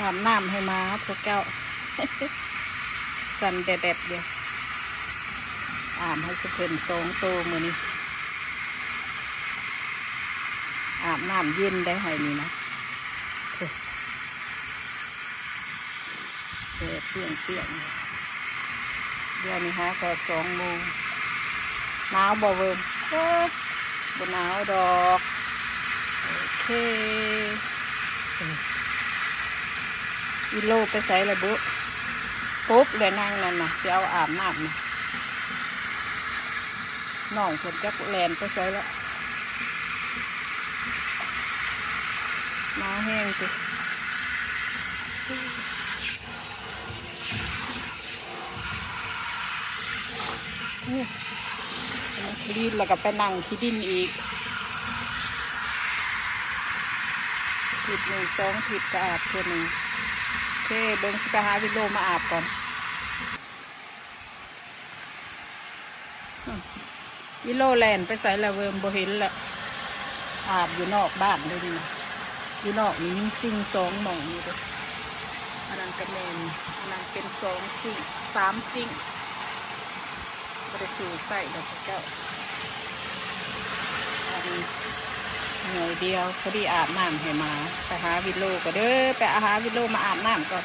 ອາບນ້ຳໃຫ້ໝາພວກເຈົ້າ ສັ່ນແດດໆຢູ່. ອາບໃຫ້ຊຸເພິ່ນສອງໂຕມື້ນີ້ ອາບນ້ຳເຢັນໄດ້ໃຫ້ນີ້ນະ. ແດດປ່ຽງໆ ດຽວນີ້ຫາກໍສອງໂມງ. ໜາວບໍ່ເວີງ? ໂອ້ຍ ບໍ່ໜາວດອກ. ໂອເຄ ອີໂລໄປໃສລະບຸ? ປຸບແລ້ວນາງນັ້ນນະ ຊິເອົາອາບນ້ຳນະ. ນ້ອງເພິ່ນຈັກແລ່ນໄປໃສລະ ໜາວແຮງຕິ. ນີ້ ລີດແລ້ວກໍໄປນັ່ງຂີ້ດິນອີກ ທິດໜຶ່ງສອງທິດກໍອາບເທື່ອໜຶ່ງ. ໂອເຄ ເບິ່ງ ຊິໄປຫາວິໂລມາອາບກ່ອນ. ອີໂລແລ່ນໄປໃສລະເວີງ? ບໍ່ເຫັນລະ. ອາບຢູ່ນອກບ້ານເດ້ນີ້ນະ. ຢູ່ນອກນີ້ມີຊິງສອງໝ່ອງຢູ່ເດ້. ອັນນັ້ນກໍແມ່ນ ອັນນັ້ນເປັນສອງຊິງ ສາມຊິງ ບໍ່ໄດ້ສູ້ໃຊ້ດອກເຈົ້າ. ອັນໜ່ວຍດຽວ ພໍດີອາບນ້ຳໃຫ້ໝາ. ໄປຫາວິໂລກໍເດີ ໄປຫາວິໂລມາອາບນ້ຳກ່ອນ.